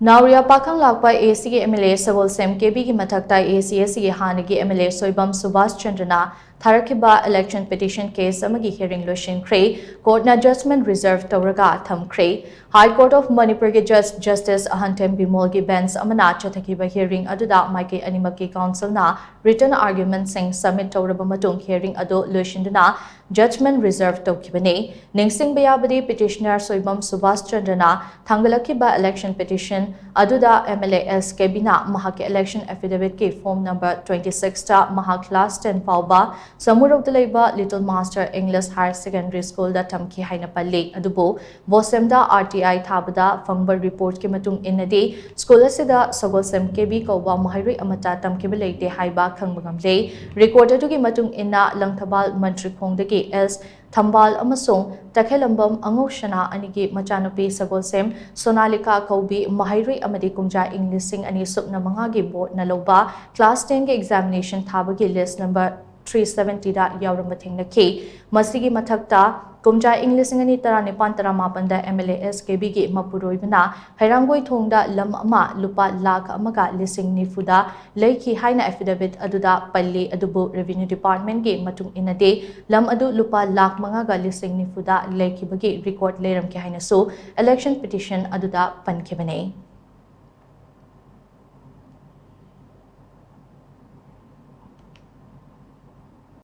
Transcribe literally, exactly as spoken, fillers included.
ꯅꯥꯎꯔꯤꯌꯥ ꯄꯥꯈꯪ ꯂꯥꯛꯄ A C ꯒꯤ M L A Sagolsem K B ꯒꯤ ꯃꯊꯛꯇ A C S ꯒꯤ ꯍꯥꯟꯅꯒꯤ M L A Soibam Subhas ꯆꯟꯗ꯭ꯔꯅ ꯊꯥꯔꯛꯈꯤꯕ election petition case ꯑꯃꯒꯤ hearing ꯂꯣꯏꯁꯤꯟꯈ꯭ꯔꯦ꯫ Court ꯅ judgment reserve ꯇꯧꯔꯒ ꯊꯝꯈ꯭ꯔꯦ꯫ High Court of Manipur ꯒꯤ Judge Justice ꯑꯍꯟꯊꯦꯝ ꯕꯤꯃꯣꯜꯒꯤ bench ꯑꯃꯅ ꯆꯠꯊꯈꯤꯕ hearing ꯑꯗꯨꯗ ꯃꯥꯏꯀꯩ ꯑꯅꯤꯃꯛꯀꯤ counsel ꯅ written argument ꯁꯤꯡ submit ꯇꯧꯔꯕ ꯃꯇꯨꯡ hearing ꯑꯗꯨ ꯂꯣꯏꯁꯤꯟꯗꯨꯅ judgment reserve ꯇꯧꯈꯤꯕꯅꯤ꯫ ꯅꯤꯡꯁꯤꯡꯕ ꯌꯥꯕꯗꯤ, petitioner Soibam Subhas ꯆꯟꯗ꯭ꯔꯅ ꯊꯥꯡꯒꯠꯂꯛꯈꯤꯕ election petition ꯑꯗꯨꯗ M L A S K B ꯅ ꯃꯍꯥꯛꯀꯤ election affidavit ꯀꯤ form number twenty six ꯇ ꯃꯍꯥꯛ class ten ꯐꯥꯎꯕ ꯁꯃꯨꯔꯧꯗ ꯂꯩꯕ Little Master English Higher Secondary School ꯗ ꯇꯝꯈꯤ ꯍꯥꯏꯅ ꯄꯜꯂꯤ꯫ ꯑꯗꯨꯕꯨ ꯕꯣꯁꯦꯝꯗ R T I ꯊꯥꯕꯗ ꯐꯪꯕ report ꯀꯤ ꯃꯇꯨꯡ ꯏꯟꯅꯗꯤ, school ꯑꯁꯤꯗ ꯁꯒꯣꯜꯁꯦꯝ K B ꯀꯧꯕ ꯃꯍꯩꯔꯣꯏ ꯑꯃꯠꯇ ꯇꯝꯈꯤꯕ ꯂꯩꯇꯦ ꯍꯥꯏꯕ ꯈꯪꯕ ꯉꯝꯂꯦ꯫ Record ꯑꯗꯨꯒꯤ ꯃꯇꯨꯡ ꯏꯟꯅ, ꯂꯪꯊꯕꯥꯜ ꯃꯟꯇ꯭ꯔꯤꯈꯣꯡꯗꯒꯤ S ꯊꯝꯕꯥꯜ ꯑꯃꯁꯨꯡ ꯇꯈꯦꯂꯝꯕꯝ ꯑꯉꯧꯁꯅꯥ ꯑꯅꯤꯒꯤ ꯃꯆꯥꯅꯨꯄꯤ ꯁꯒꯣꯜꯁꯦꯝ ꯁꯣꯅꯥꯂꯤꯀꯥ ꯀꯧꯕꯤ ꯃꯍꯩꯔꯣꯏ ꯑꯃꯗꯤ ꯀꯨꯝꯖꯥ ꯏꯪ ꯂꯤꯁꯤꯡ ꯑꯅꯤ ꯁꯨꯞꯅ ꯃꯉꯥꯒꯤ board ꯅ ꯂꯧꯕ class ten ꯒꯤ examination ꯊꯥꯕꯒꯤ list number three seventy ꯗ ꯌꯥꯎꯔꯝꯕ ꯊꯦꯡꯅꯈꯤ꯫ ꯃꯁꯤꯒꯤ ꯃꯊꯛꯇ, ꯀꯨꯝꯖꯥ ꯏꯪ ꯂꯤꯁꯤꯡ ꯑꯅꯤ ꯇꯔꯥꯅꯤꯄꯥꯟ ꯇꯔꯥꯃꯥꯄꯟꯗ M L A S K B ꯒꯤ ꯃꯄꯨꯔꯣꯏꯕꯅ ꯍꯩꯔꯥꯡꯒꯣꯏꯊꯣꯡꯗ ꯂꯝ ꯑꯃ ꯂꯨꯄꯥ ꯂꯥꯈ ꯑꯃꯒ ꯂꯤꯁꯤꯡ ꯅꯤꯐꯨꯗ ꯂꯩꯈꯤ ꯍꯥꯏꯅ affidavit ꯑꯗꯨꯗ ꯄꯜꯂꯤ꯫ ꯑꯗꯨꯕꯨ revenue department ꯀꯤ ꯃꯇꯨꯡ ꯏꯟꯅꯗꯤ, ꯂꯝ ꯑꯗꯨ ꯂꯨꯄꯥ ꯂꯥꯈ ꯃꯉꯥꯒ ꯂꯤꯁꯤꯡ ꯅꯤꯐꯨꯗ ꯂꯩꯈꯤꯕꯒꯤ record ꯂꯩꯔꯝꯈꯤ ꯍꯥꯏꯅꯁꯨ election petition ꯑꯗꯨꯗ ꯄꯟꯈꯤꯕꯅꯤ꯫